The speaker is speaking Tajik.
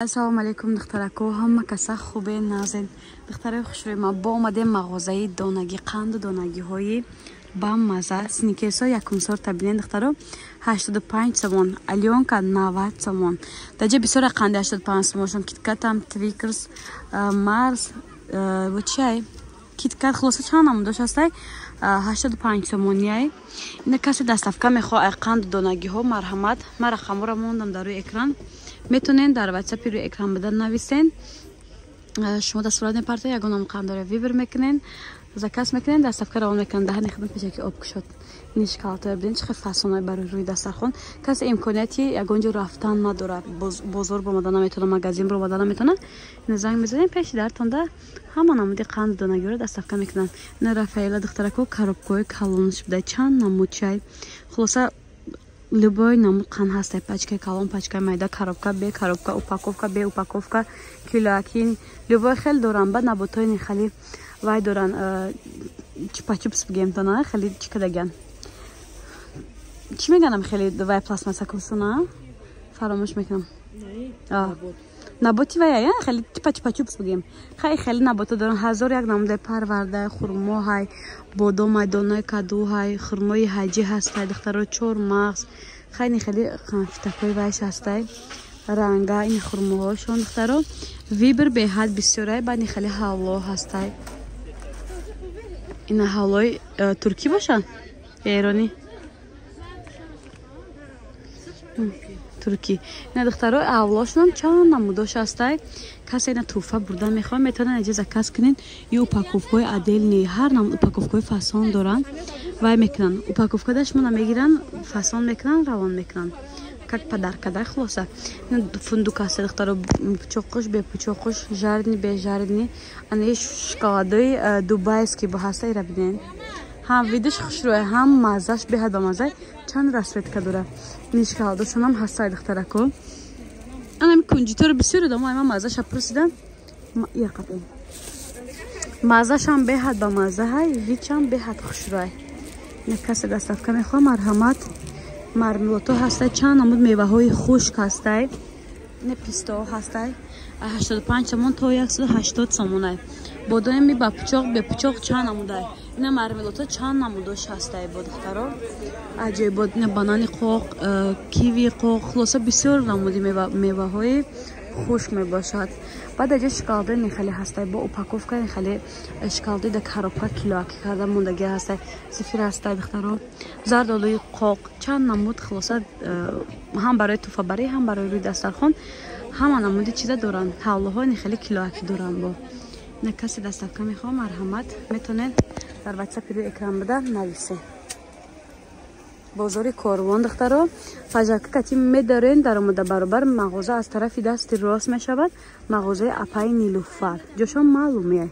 Ассалому алайкум, духтарако, ҳама каса хубе, назен. Духтарои хушрӯи ма, бо омадем мағозаи донагӣ, қанду донагиҳои бамаза. Сникерсо якум сорта бинен, духтаро, 85 сомон, Алёнка 90 сомон. Даҷа бисёр қанди 85 сомоншон, Киткатам, Твикерс, Марс, бо чиай? Киткат, хулоса чанд намудош ҳастай? 85 сомонияй. Ина касе доставка мехоҳад ай қанду донагиҳо, марҳамат. Ман рақамҳоро мондам дар рӯи экран. Метонен дар ватсапи рӯи экран буда нависен. Шумо дастурат мепартоед, ягон қандора выбор мекунен, заказ мекунен, доставка равон мекунен. Даҳани хидмат пешаки об кушод. Ин шоколадҳоя бинед, чӣ хел фасонай барои рӯи дастархон. Касе имконияти ягон ҷо рафтан надорад, бозор бомада наметавона, магазин бромада наметавона. Ина занг мезанем, пеши дартонда ҳама намуди қанду донагиро доставка мекунанд. Ина Рафаэла, духтарако, коробкаҳои калонш буда, чанд намуд чай. Хулоса, любой намуд қанд ҳастай: пачкаи калон, пачкаи майда, коробка, бе коробка, упаковка, бе упаковка, килоакин, любой хел доранд. Баъд наботҳои нихали вай доранд, чупа-чупс бигем тона, хеле чӣ кардагиан, чӣ меганам, хеле вай пластмасса кусуна, фаромӯш мекунам, наботи вай, хеле типа чупа-чупс бигем. Хай, хеле набота доранд, ҳазор як намудаи парварда, хурмо ҳай, бодом ҳай, донаи каду ҳай, хурмои ҳаҷӣ ҳастай, духтаро, чормағз, хайни хеле конфетакҳои вайш ҳастай, ранга. Ин хурмоҳошон, духтаро, выбор беҳад бисёрай. Баъд ин хеле ҳавло ҳастай. Ина ҳавлои туркӣ бошад ё эронӣ? Туркӣ. Ина, духтаро, ҳавлошонам чанд намудош ҳастай. Касе ина тӯҳфа бурда мехоҳад, метавонад иҷа заказ кунед. Ё упаковкаҳои отдельный, ҳар намуд упаковкаҳои фасон доранд, вай мекунанд, упаковкада шумона мегиранд, фасон мекунанд, равон мекунанд, как подарка да. Хулоса, фундук ҳаста, духтаро, пучоқуш, бепучоқуш, жареный, бежаренный. Анаи шоколадои дубайский бо ҳаста, ира бинед, ҳам видаш хушрӯя, ҳам маззаш беҳад ба маззай. Чанд расцветка дора. Ин шоколадошонам ҳастай, духтарако. Анами кунҷиторо бисёр одамо ай ман маззаша пурсидам. Яқабин, маззашам беҳад ба маззаҳай, вичам беҳад хушрӯай. Ина касе доставка мехоҳад, марҳамат. Мармелото ҳастай, чанд намуд меваҳои хушк ҳастай. Ина пистоҳо ҳастай, 85 сомон то 180 сомонай. Бодоми ба пучоқ, бепучоқ чанд намудай. Ина мармелото чанд намудош ҳастай, бо духтаро, аҷоибот. Ина банани қоқ, киви қоқ, хулоса бисёр намуди меваҳои хушк мебошад. Баъд аҷа шоколадои нехеле ҳастай, бо упаковка, нехеле шоколадои да коробка килоакӣ карда мондагӣ ҳастай. Зефир ҳастай, духтаро, зардолуи қоқ, чанд намуд. Хулоса, ҳам барои тӯҳфабарӣ, ҳам барои рӯи дастархон ҳама намуди чиза доранд. Ҳавлоҳои нехеле килоакӣ доранд. Бо на касе доставка мехоҳад, марҳамат, метавонед дар ватсапи рӯи экран буда нависед. Бозори Корвон, духтаро, фажарка кати медорен, даромада баробар мағоза аз тарафи дасти рост мешавад, мағозаи апаи Нилуфар, ҷошон маълуме.